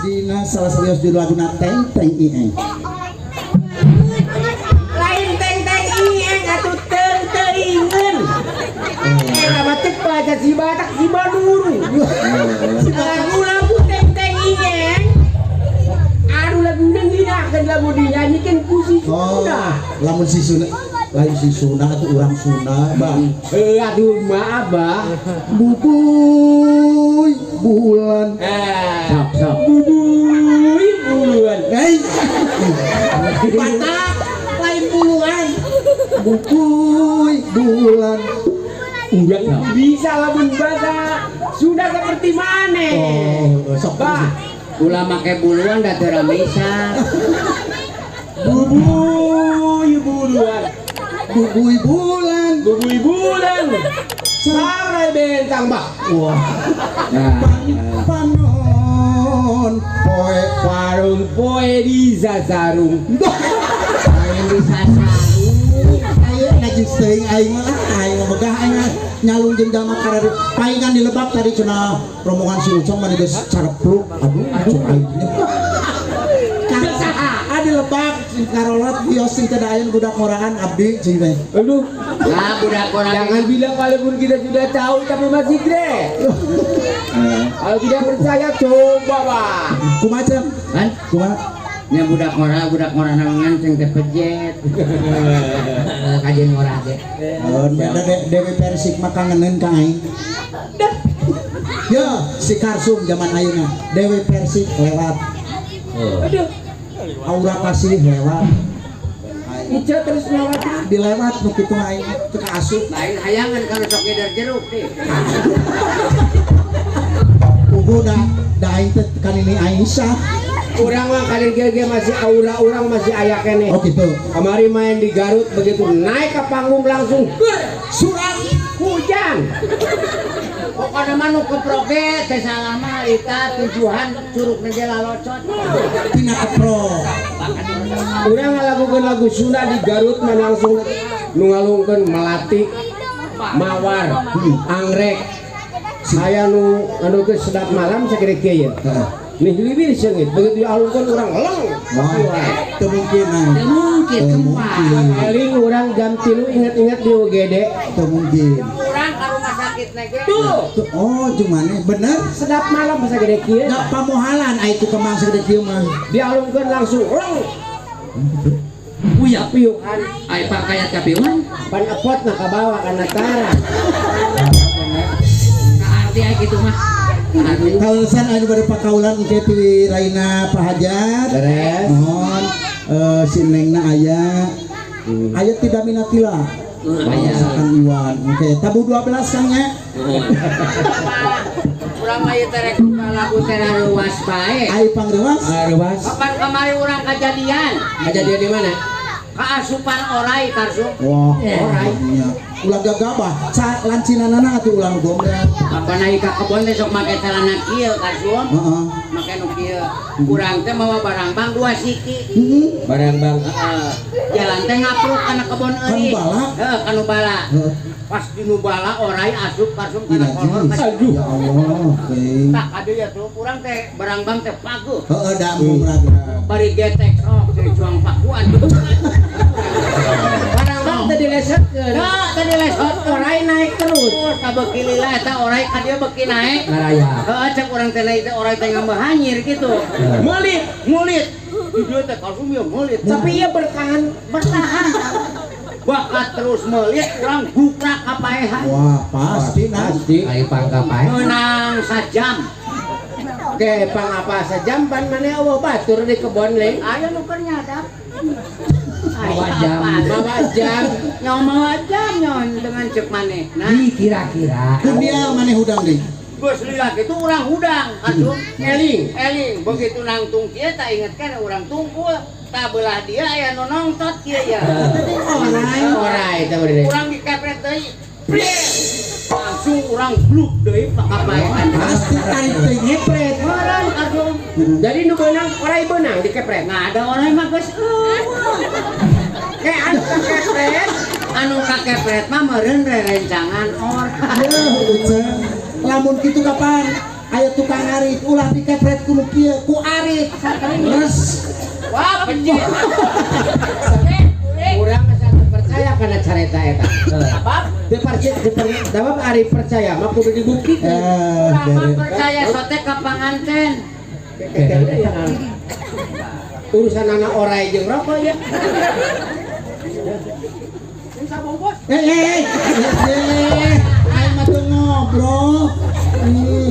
Dina salah satu judul laguna Teng Teng Ieng. Lain teng teng ieng atuh teng teuingeun. Eta mah teu baca si Batak si Baduru. Lagu-lagu teng teng ieng. Aduh lagu nginakeun lagu dinyanyikeun ku si Oh, Sunda. Lamun si Sunda lain si Sunda atuh urang Sunda, Bang. Eh aduh maaf, Bah. Bubuy bulan. Eh, Sok sok. Bubuy buluan. Hei. Batak lain buluan. Bubuy bulan. Enggak bisa lamun bahasa Sunda seperti mana? Oh, sok. Bah, Ulah make buluan da teu ramisa. Bubuy buluan. Bubuy bulan. Bubuy bulan. Sampai bentang, Bah. Wah. Nah, Panon poe Warung poe di sasarung. Lain di sasarung. Ayo najis teuing aing mah, aing mah megah aing mah nyalung jeung jalma karari paingan di lebak tadi cenah rombongan si Ucong mah geus carepluk, aduh cuk aing saha di lebak karolot bios sing teu aya budak ngoraan abdi cing teh. Aduh, Nah, budak orang jangan bilang walaupun kita sudah tahu tapi masih grek. Kalau tidak percaya coba, Pak. Kumaha cem? Kan? Kumaha? Nya budak ngora naongan cing teh pejet. Kajian ngora teh. Oh, beda Dewi Persik mah kangeneun ka aing. Ya, si Karsum zaman ayeuna Dewi Persik lewat. Aduh, Aura Kasih lewat. Ica terus melewati. Dilewat nu kitu mah aing teu kaasup. Lain hayangan kalau sok ngider jeruk deh. Puguh da da aing teh kan ini Aisyah. Urang mah kali ge masih aura urang masih aya keneh. Oh gitu. Kemarin main di Garut begitu naik ke panggung langsung ger, Surat hujan. Pokoknya mah nu keproge teh salah mah harita tujuan curug ge lalocot. Tina kepro. Urang ngalagukeun lagu Sunda di Garut mah langsung nu ngalungkeun melati, mawar, anggrek. Saya nu anu geus sedap malam sakira kieu ya. Heeh. Nih liwir seungit begitu dialungkeun urang leng. Wah, teu mungkin aing. Teu mungkin Teu kempat. mungkin. Eling urang jam 3 inget-inget di UGD. Teu mungkin. Urang ka rumah sakit nege. Tuh, Tuh, oh, jumane bener. Sedap malam sagede kieu. Da pamohalan ai ku kemang sagede kieu mah. Dialungkeun langsung leng. Uya, Piuhan. Ai pakayat kapiuhan. Pan epot na kabawa kana tara. Kaarti ai kitu mah. Kaarti. Kaleresan anu bade pakaulan engke ti Raina Pahajat. Beres. Mohon si Nengna aya. Aya tidak minatila. Aya. Kang Iwan. Oke, tabu 12 Kang nya. Urang mah ieu teh rek lagu teh ruas bae. Ai pangreuwas. Ruas. Kapan kamari urang kajadian? Kejadian di mana? Kaasupan orai karsum. Wah, orai nya. Ulah gagabah, ca lancinanana atuh ulah nu gombel. Kapan naik ka kebon teh sok make celana kieu karsum. Heeh. Make nu kieu. Urang teh mawa barang bang dua siki. Heeh. Barang bang. Heeh. Jalan teh ngapruk kana kebon Kanu euy. bala? Heeh, kanu bala. Heeh. Pas di nu bala orai asup karsum kana kolor. Aduh. Ya Allah, oke. Tak kade ya tuh urang teh barang bang teh paguh. Heeh, da murah. Bari getek sok teh juang pakuan. Barang bang teh dilesetkeun. Nah, tadi lesot. Orai naik terus. Terus ka beuki lila eta orai ka dieu beuki naik. Ngaraya. Heeh, cek urang teh naik teh orai teh ngambah hanyir gitu. Melit. Mulit. Di dieu teh kalsum ya mulit. Tapi ia bertahan. Bertahan. Bakat terus melit urang gukrak kapaehan. Wah, pasti nah. Pasti. Ayo pangkapae. Menang sajam. Oke, pang apa sejam pan mana eueuh batur di kebon leng. Aya nu keur nyadap. Mawa jam. Mawa jam. Nyawa mawa jam nyawa dengan cek maneh. Nah, Di kira-kira. Kundial maneh hudang deui. Geus lila kitu urang hudang asup Eling. Eling begitu nangtung kieu tak inget kan urang tungkul tak belah dia aya nu nongtot kieu ya. Orai, orai teh bener. Urang dikepret deui. Brer! Langsung urang bluk deui pakapaehan. Pasti tarik teh ngepret. Meureun asup. Jadi nu beunang orai beunang dikepret. Nah, ada orang mah geus eueuh. Kayak Anu kakepret mah meureun rerencangan orang. Yeuh, Uceng. Lamun kitu kapan? Aya tukang arit, ulah dikepret ku nu kieu, ku arit. Res. Wah, benci. Urang asa teu percaya kana carita eta. Sebab Teu percaya, teu ari percaya mah kudu dibuktikan. urang mah Bere. percaya sote ka panganten. Urusan anak orai jeung rokok ya. Eh, eh, eh, eh, aing mah teu ngobrol.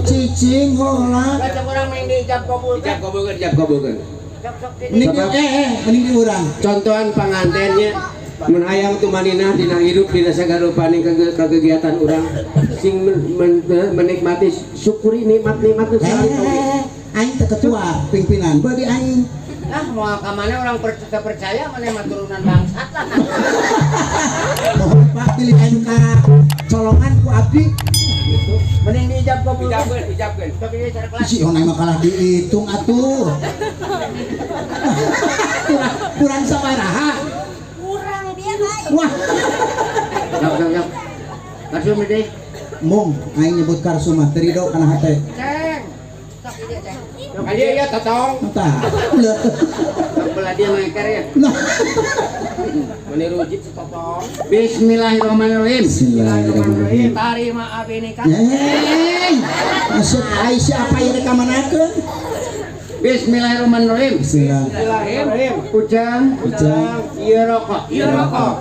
Cicing heula. Baca urang main di ijab kabul. Ijab kabulkeun, ijab kabulkeun. Mending di, mending di urang. Contohan pangantennya mun hayang tumaninah dina hirup dina sagarupaning kegiatan urang sing menikmati syukuri nikmat-nikmat nu Eh, aing teh ketua pimpinan. Beuh di aing. Ah, moal ka mana urang percaya mana mah turunan bangsat lah. Mohon Pak pilih aing ka colongan ku abdi. Mending di ijab kabul. Ijabkeun, ijabkeun. Tapi ieu cara kelas. Si onai mah kalah dihitung atuh. Kurang sabaraha. Kurang dia ai. Wah, Sok sok sok. Karsum deui. mung aing nyebut karsu mah teu rido kana hate. Ceng. Sok ieu ceng. Kali ya totong. Tah. Leuh. Belah dia mengeker ya. Nah. Meni rujit si totong. Bismillahirrahmanirrahim. Bismillahirrahmanirrahim. Tarima abi nikah. Yeay, maksud aing siapa yang rekamanakeun? Bismillahirrahmanirrahim. Bismillah. Bismillahirrahmanirrahim. Ujang, Ujang. ieu rokok. Ieu rokok.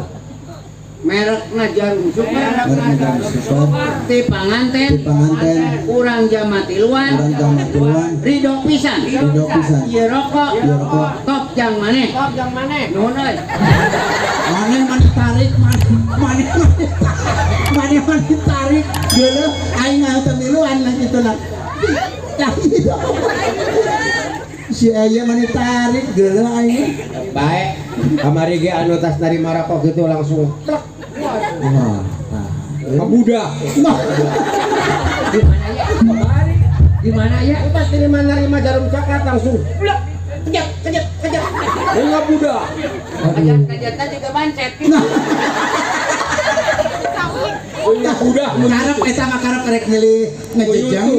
Merekna Jarum Super. Merekna Jarum Super. Ti panganten. Ti panganten. Urang jama tiluan. Urang jama tiluan. Ridho pisan. Ridho pisan. Ieu rokok. Ieu rokok. Top jang maneh. Top jang maneh. Nuhun euy. Maneh maneh tarik, maneh maneh maneh maneh tarik. Geuleuh aing mah teu miluan lah kitu lah. Tah gitu. Si aya maneh tarik geuleuh aing. Baik. Kamari ge anu tas narima rokok gitu langsung plek. Wah, tah. Kabudak. Nah, Di mana ya? Di mana ya? Pas nerima jarum coklat langsung plek. Kejap, kejap, kejap. Bunga budak. Kajat-kajatna juga bancet. Nah, Bunga budak. karep eta mah karep rek milih ngejejeng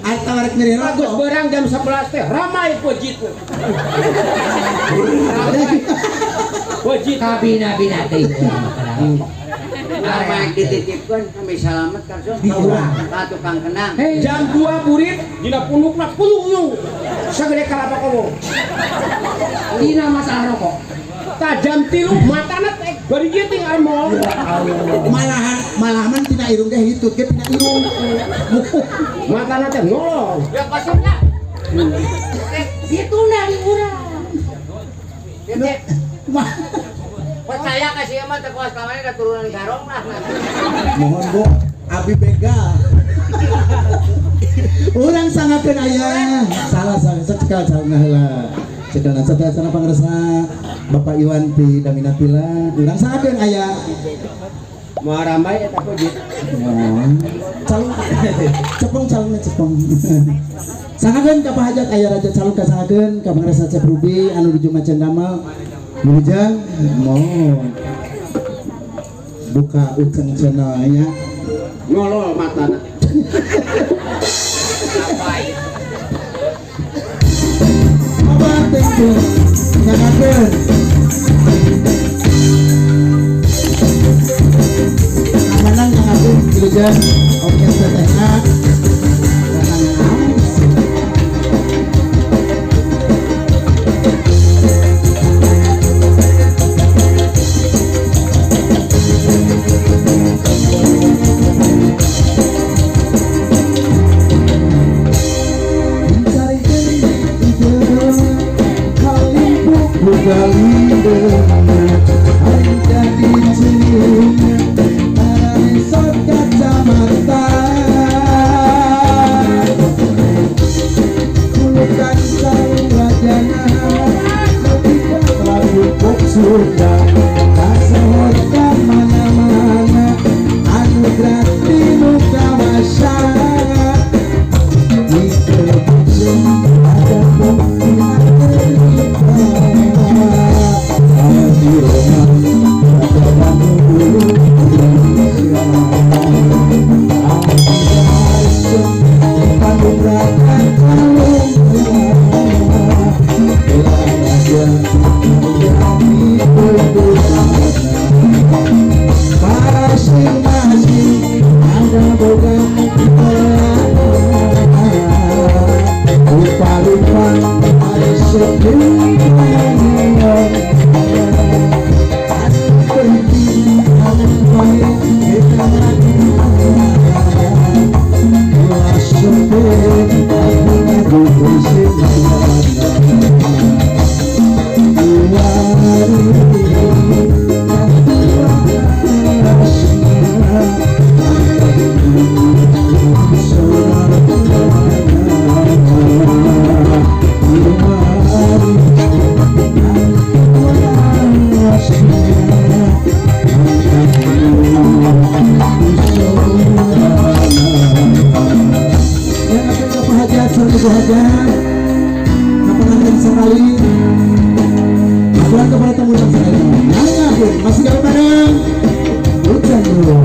atau rek milih Bagus rokok. barang jam 11 teh ramai pejitna. Pejit. Kabina-bina teh. Apa yang dititipkeun kami salamet karsum. Di urang. Ka tukang kendang. Jam 2 burit dina punukna puyung. Sagede kalapa komo. Dina masalah rokok. Tah jam 3 matana teh bari ieu ting armol. Malahan malahan tina irung ge hitut ge tina irung. Matana teh nolong. Ya kosongnya. Ditunda di urang. Titip. Mah, Percaya ka sia mah teu kuas kamane da turunan garong lah. mohon Bu, abi begal. Urang sangakeun aya. Salah salah cekal calna heula. Cekalna sateuacanna pangersa Bapak Iwan ti Damina Pila. Urang sangakeun aya. Moal ramai eta pejit. Wah. Calon cepong calonnya cepong. Sangakeun ka Pak Hajat aya raja calon ka sangakeun ka pangersa Cep Rubi anu di Jumat Cendamel. Wilujeng mohon buka Uceng channelnya. Nolol matana. Apa thank you. Sangakeun. Amanang sangakeun wilujeng orkestra tehna. Sudah kasohor ka mana-mana anugerah tinu kawasa di para tamu yang sekali. Masih kami bareng Hujan dulu.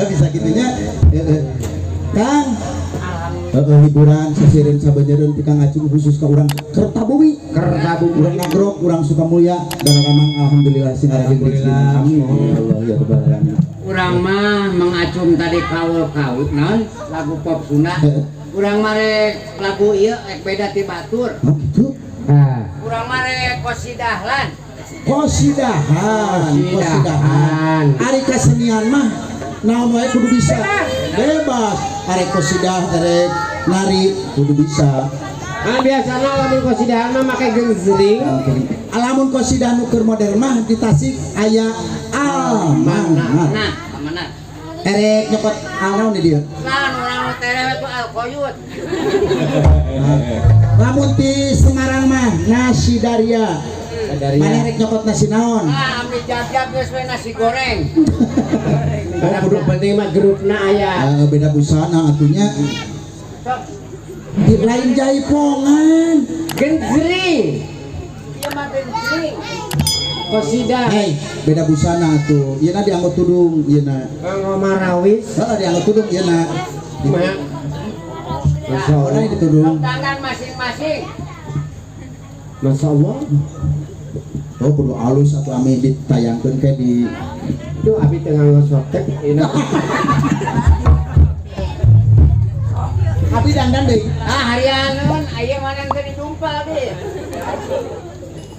Bisa gitunya, Kang. Hiburan sasieureun sabeunyereun ti Kang Acung khusus ka urang Kertabumi. Kertabumi. Urang Nagrog, urang Sukamulya, dan Ramang alhamdulillah sing arahing rezeki. Amin. Ya Allah ya rabbal alamin. Urang mah mengacung tadi kaul-kaul naon lagu pop Sunda. Urang mah rek lagu ieu rek beda ti batur. Oh gitu. Nah, Urang mah rek kosidahlan. Kosidahan, kosidahan. Ari kasenian mah naon wae kudu bisa. Bebas. Arek kosidah, arek nari kudu bisa. Nah, biasana lamun kosidahan mah make genzring. Lamun kosidah nu keur modern mah di Tasik aya almanat. Nah, amanat. Erek nyokot al naon di dieu? Lawan urang nu tereh we ku alkoyut. Lamun ti Semarang mah nasi daria. Mana rek nyokot nasi naon? Ah, ambil jab-jab geus we nasi goreng. Oh, kudu penting mah grupna aya. Beda busana atunya. Di lain jaipongan. Genzring. Ieu mah genzring. Kosidah. Hei, beda busana atuh. Ieu na dianggo tudung ieu na. Kang Marawis. Heeh, dianggo tudung ieu na. Kumaha? Masya Allah. Allah. Ditudung. Tangan masing-masing. Masya Allah. Oh, kudu alus atuh ame ditayangkeun ke di Duh, abi teu nganggo sotek. Abi dandan deui. Ah, harianeun aya mana teu didumpal deui.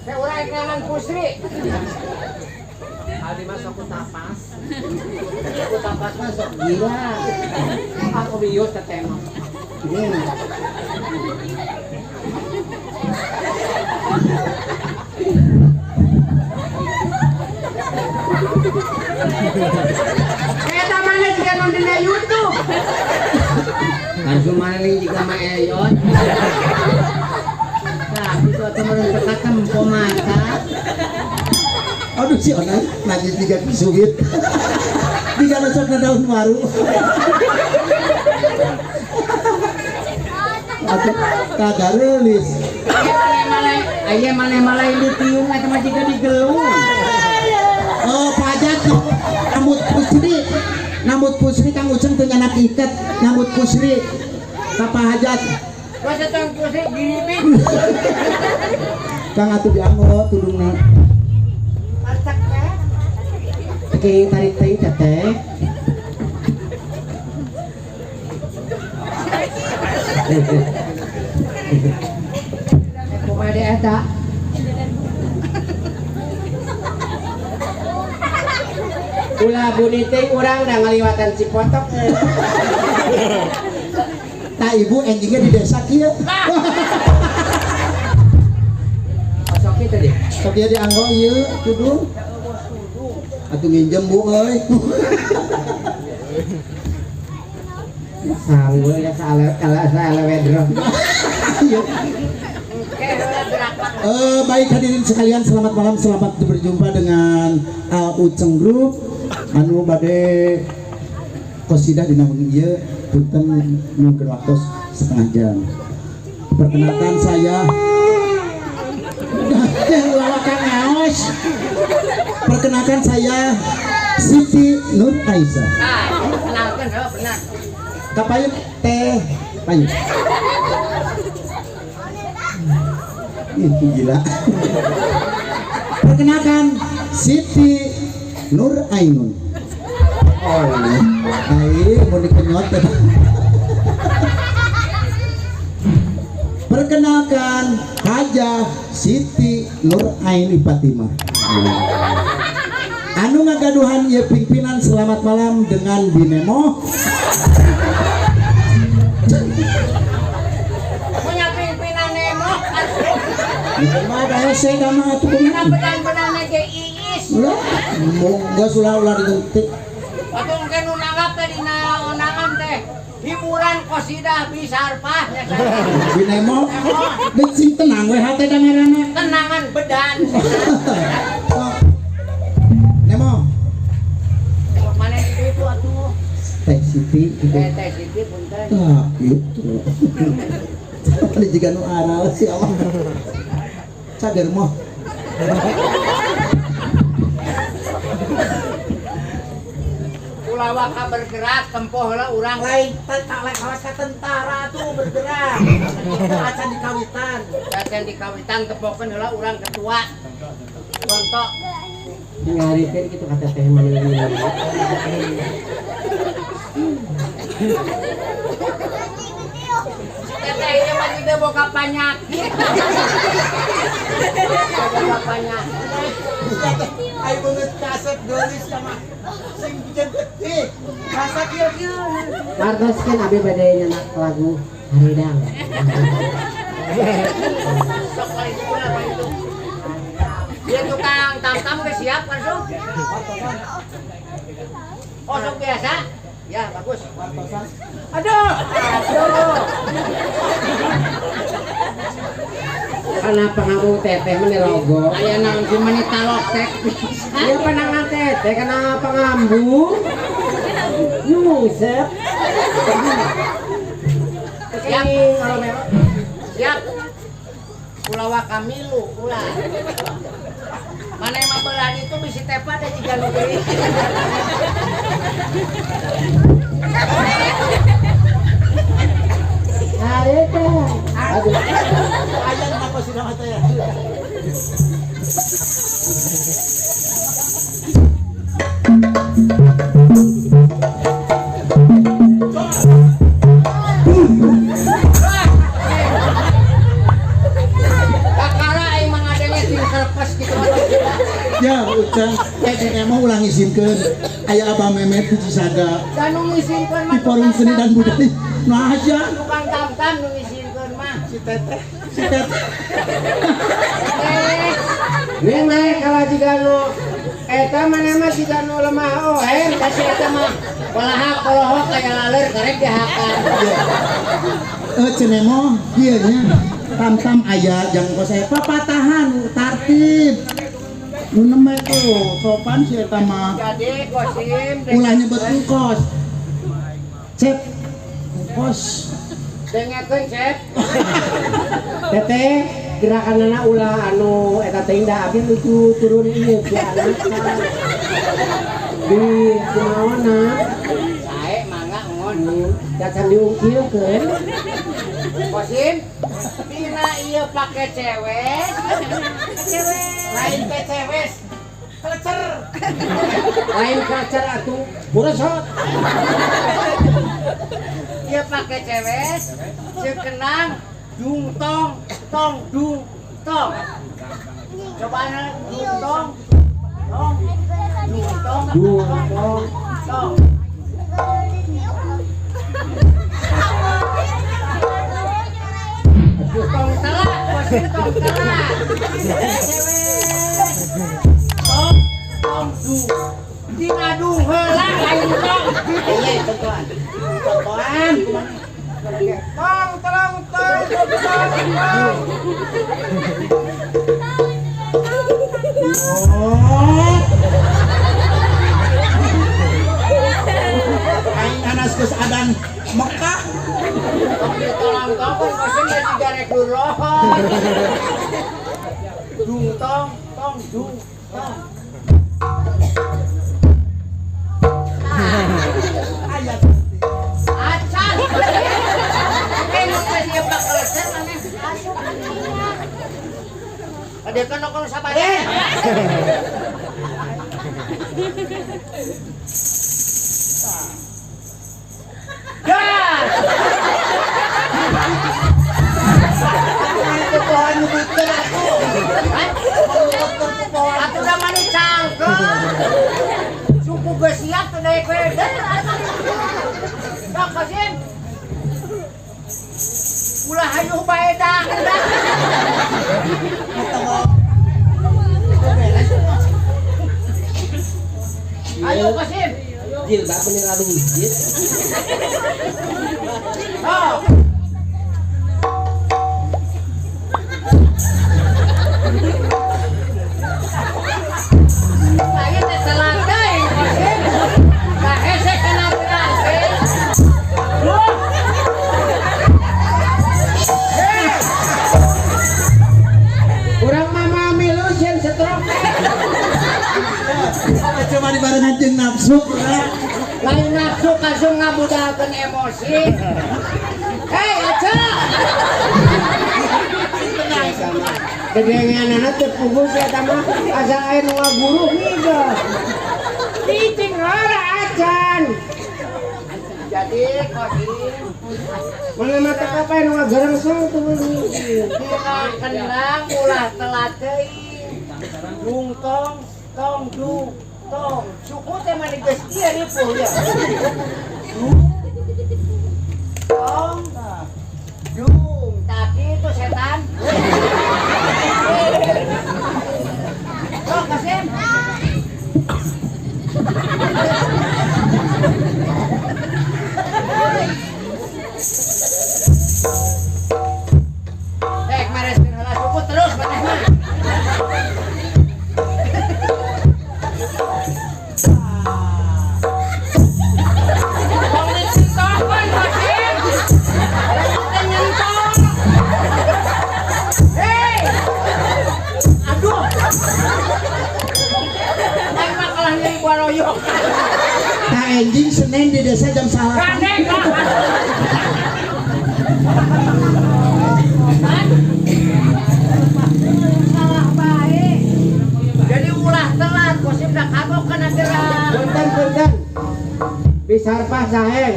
Teh urang rek ngangan pusri. Abi mah sok tapas. Ku tapas mah sok gila. Aku bios teteh mah. Eta mana jika nu dina YouTube. Langsung mana nih jika mah eyon. Nah, itu atuh meureun teu katempo mata. Aduh si Onai najis tiga kisuit. Tiga nocokna daun waru. Atuh kagareulis. Aya maneh malai ditiung eta mah jiga digelung. Oh, pajak rambut pusri. Rambut pusri Kang Uceng teu nyanak iket, rambut pusri. Ka Pak Hajat. Geus eta pusri giribik. Kang atuh dianggo tudungna. Pacak teh. Oke, tarik teh teteh. Kumaha deui eta? Ulah buni teh urang da ngaliwatan Cipotok. Tah ibu enjingnya di desa kieu. Sok kieu tadi. Sok ieu dianggo ieu tudung. Atuh nginjem bu euy. Sanggul ya saale wedro. Baik hadirin sekalian, selamat malam, selamat berjumpa dengan Uceng Group. Anu bade kosidah dina wengi ieu punten nyungkeun waktu setengah jam. Perkenalkan saya lawakan ngaos. Perkenalkan saya Siti Nur Aisyah. Nah, kenalkan heuh benar. Kapayun teh payun. Itu gila. Perkenalkan Siti Nur Ainun. Oh, ai mau dikenyot. Perkenalkan Hajah Siti Nur Aini Fatimah. Anu ngagaduhan ieu pimpinan selamat malam dengan Binemo. Punya pimpinan Nemo. Mah da hese da mah atuh kumaha. Bedan-bedan ge iis. Ulah, geus ulah ditentik. Atuh engke nu nanggap teh dina undangan teh hiburan kosidah bisarpah nya. Binemo becing tenang we hate da ngaranna. Tenangan bedan. Nemo. Mana itu atuh? Teh Siti gitu. Teh Siti punten. Tah gitu. Ada jiga nu aral sih Allah. Cager moh. Ulah waka bergerak tempoh heula urang. Lain tentara, kawas ka tentara tuh bergerak. Acan dikawitan. Acan dikawitan tempohkeun heula urang ketua. Contoh. Ngarikeun kitu ka teteh mah. Teteh ieu mah teu boga panyakit. Boga panyakit. Ayo beungeut kasep geulis sama sing jeung gede. Rasa kieu-kieu. Martos kan abi bade nyenak lagu Haridang. Sok lain pula itu. Dia tukang tam-tam geus siap kan sok? Oh sok biasa? Ya bagus. Aduh. Aduh. Karena pangambung teteh meni logo. Aya naon sih meni talok tek. Ieu panangan teteh kana pangambung. Nyungsep. Siap. Siap. Ulah waka milu ulah. Mana emang belah itu bisi tepa deh jiga nu deui. Harita. Aduh. Ayan ako sila mata ya. Kakara aing mah ngadenge sing serpes kitu mah. Ya, Ucang, emang ulang izinkeun. Aya Abah Memet di Cisaga. Da nu ngizinkeun mah Di forum seni dan budaya. Nah aja. Tukang tam-tam nu ngizinkeun mah. Si teteh, si teteh. Neng naik kalah jiga nu eta mana mah jiga nu lemah ohem Kasih eta mah kolahak kolohok aya laler karek dihakan. Cenemo kieu nya. Tam-tam aya jang kos aya papatahan tartib. Nu neme tuh sopan si eta mah. Jadi Kosim ulah nyebut engkos. Cep engkos. Dengekeun Cep. Teteh gerakanana ulah anu eta teh indah abi lucu turun ieu ku anak. Di kumaona? Sae mangga ngon. Dacan diungkilkeun. Kosim dina ieu pake cewek. Cewek. Lain pecewes. Klecer. Lain klecer atuh. Buresot. Ieu pake cewek, sekenang dung tong tong dung tong. Cobaan dung tong tong dung tong dung tong tong. Tong telat, Kosim tong telat. Tong tong dung. Dingadung heula lain tong. Iya, contohan. Contohan. Tong tong tong tong tong. Oh. Aing anas geus adan Mekah. Tong ditolong tong Kosim geus digarek dulohon. Dung tong tong dung tong. Ayat acan. Nu geus ieu bakleser maneh asup. Adekeun nu sabade. Gas. Tuhan nyebutkeun atuh. Atuh da mani cangkeun. Suku geus siap teu daek we. Sok Kosim. Ulah hayuh bae dah. Ayo Kosim. Jilbab meni lalujit. Oh. Lagi teh telat deui Kosim. Nah hese kana telat teh. Urang mama milu sieun stroke. Coba dibarengan jeung nafsu. Lain Kasuk-kasuk ngabudalkeun emosi. Hei, Aca. Gedenganana teu puguh sia eta mah asal aya nu ngaguru miga. Cicing ora acan. Jadi Kosim Mana mata apa nu ngagerengseng tuh dina kendang ulah telat teuing. Dung tong tong dung tong. Suku teh mah geus ieu ripuh ya. Dung tong dung. Tapi itu setan. Sok Kosim. Rek mareskeun heula suku terus maneh mah. Tong dicentohkeun Kosim. Teh nyentok. Hei. Aduh. Aing mah kalah nyeri baroyok. Tah enjing Senin di desa jam 9. Gandeng lah. Salah bae. Jadi ulah telat, Kosim dah kagok kana gerak. Punten punten. Bisarpah saheng.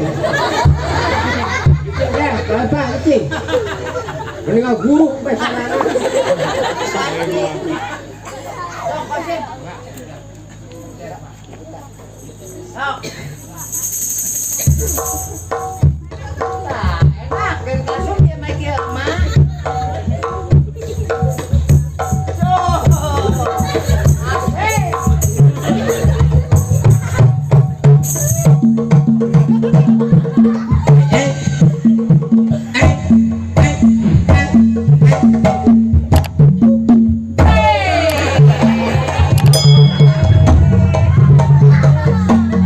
Cicing deh, bapak cicing. Mending ngaguru bae sarana. Sok Kosim. Sok. Nah, enak dan langsung dia mah kieu mah. Sok. Asik. Eh. Eh. Eh. Eh.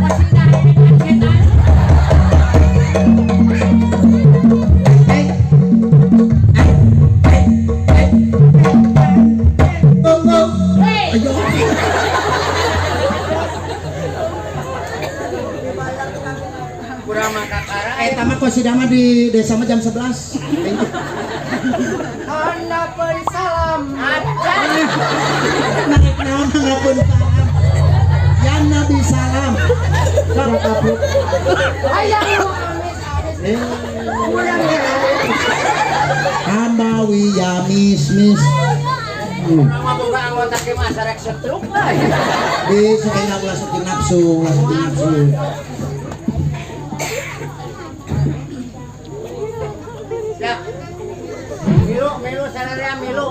Masih dahekan setan. Eh. Eh. Eh. Oh, oh. Hei. Ayo. Kurang mah kakara. Eta mah kosidah mah di desa mah jam 11. Handapeun salam. Acan. Naik naon handapeun salam. Ya Nabi salam. Sok kapruk. Hayang nu amis-amis. Kurang ya. Hambawi ya mis mis. Urang mah boga anggota ke mah sarek setruk lah. Di saena ulah sepi nafsu, ulah sepi nafsu. Siap. Milu, milu sararea milu.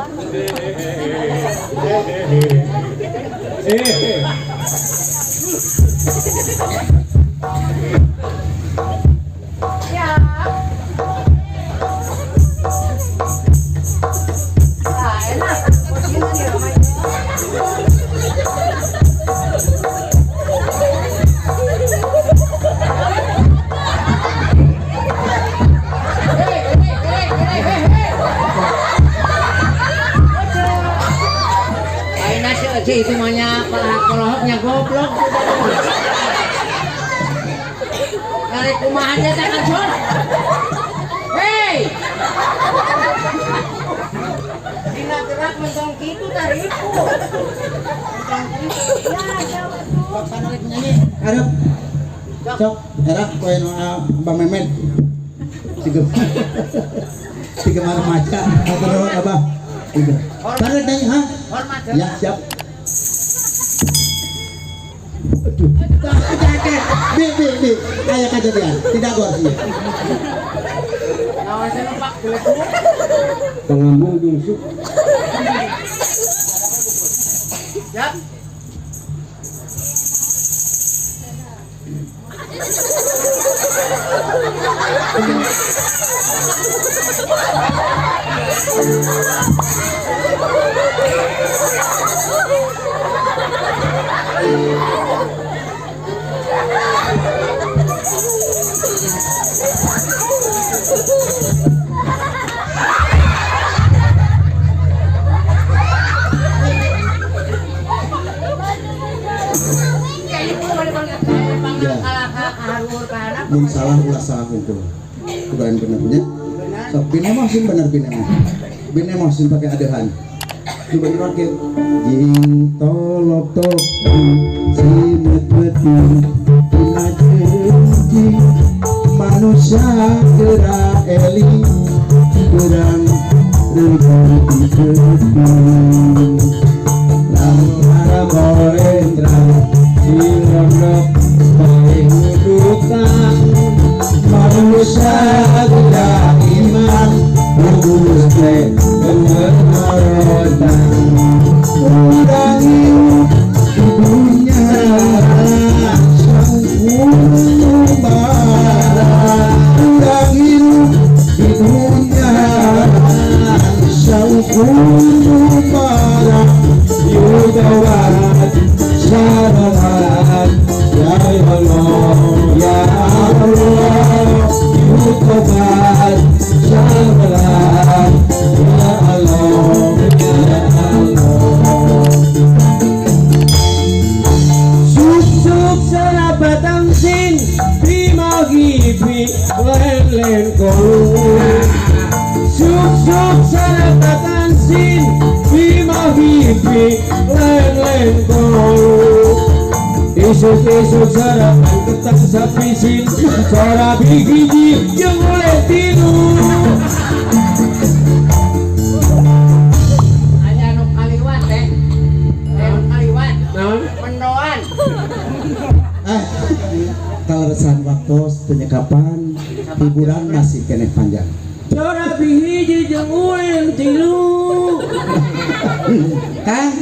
Siap. Ah, enak. Posisinya nih ramai. Hei, hei, hei, hei, hei, hei. Aina si Eci itu mah polohoknya goblok. Tarik kumaha aja teh kan. Hei. Dina gerak mentong kitu taripu. Mentong kitu. Ya, jauh atuh. Sok sana rek nyanyi. Arep. Sok, era koe nu Abah Memet. Siga. Siga remaja. Hatur nuhun Abah. Siga. Sana rek nyanyi, ha? Hormat. Ya, siap. Aduh. Kaget. Bi bi bi. Aya kejadian. Tidak gor sih. Naon cenah Pak geledug. Pangambung bungsu. Siap. Ya ibu balik balik kahaluhur. Mun salah ulah salah hukum. Kudu bener nya. Sok bine mah sing bener bine mah. Bine mah sing pake adehan. Coba dirakit. Jing tolok tok simet beti dina ceuncing manusia geura eling kurang reuti teuting lamara korentra cirondok bae hudukan manusia geura iman gugus teh marotan urang di dunya urang hidup di dunya saukur bara yudawat syarahat ya Allah ya Allah yudawat syarahat ya Allah ya Allah. Suk-suk serabatang sin bimagi len-len kolu. Suk-suk serabatang sin bimagi len-len kolu. Isuk-isuk sarapan ketang sapisin sarabi hiji jeung oleh tilu. Aya nu kaliwat teh. Aya nu kaliwat. Naon? Mendoan. Kaleresan waktos penyekapan hiburan masih keneh panjang. Sarabi hiji jeung ulin tilu. Kang,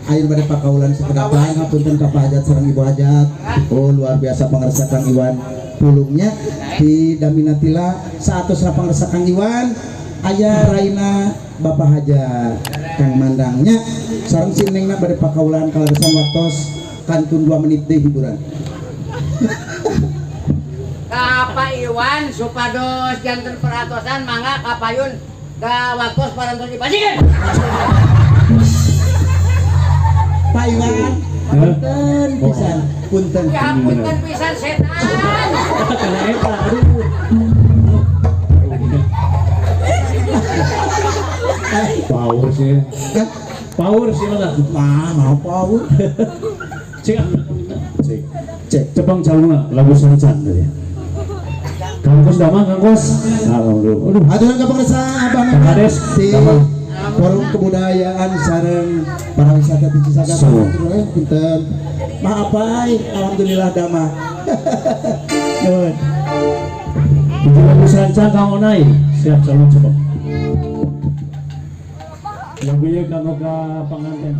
ayo pada pakaulan sekedapan hapunten ka Pak Hajat sareng Ibu Hajat. Oh luar biasa pangersa Kang Iwan pulungnya di Daminatila saatosna pangersa Kang Iwan aya raina Bapak Hajat Kang Mandangnya sareng si Nengna bade pakaulan kaleresan waktos kantun 2 menit deui hiburan. Ka Pak Iwan supados janten perhatosan mangga ka payun ka waktos parantos dipasikeun. Pak Iwan, punten pisan, punten. Ya punten pisan setan. Kana eta aduh. Power sih. Power sih lah. Mana power? Cek. Cek. Cek. Cepang calungna lagu sancan tadi. Kang Kos damang Kang Kos. Alhamdulillah. Aduh. Aturan ka pangersa Abah Kades. Di Forum Kebudayaan sareng para wisata di Cisaga. Punten. Maaf ai, alhamdulillah damah. Nuhun. Lagu sancan Kang Onai. Siap calon cepang. Lagu ieu kanggo ka panganten.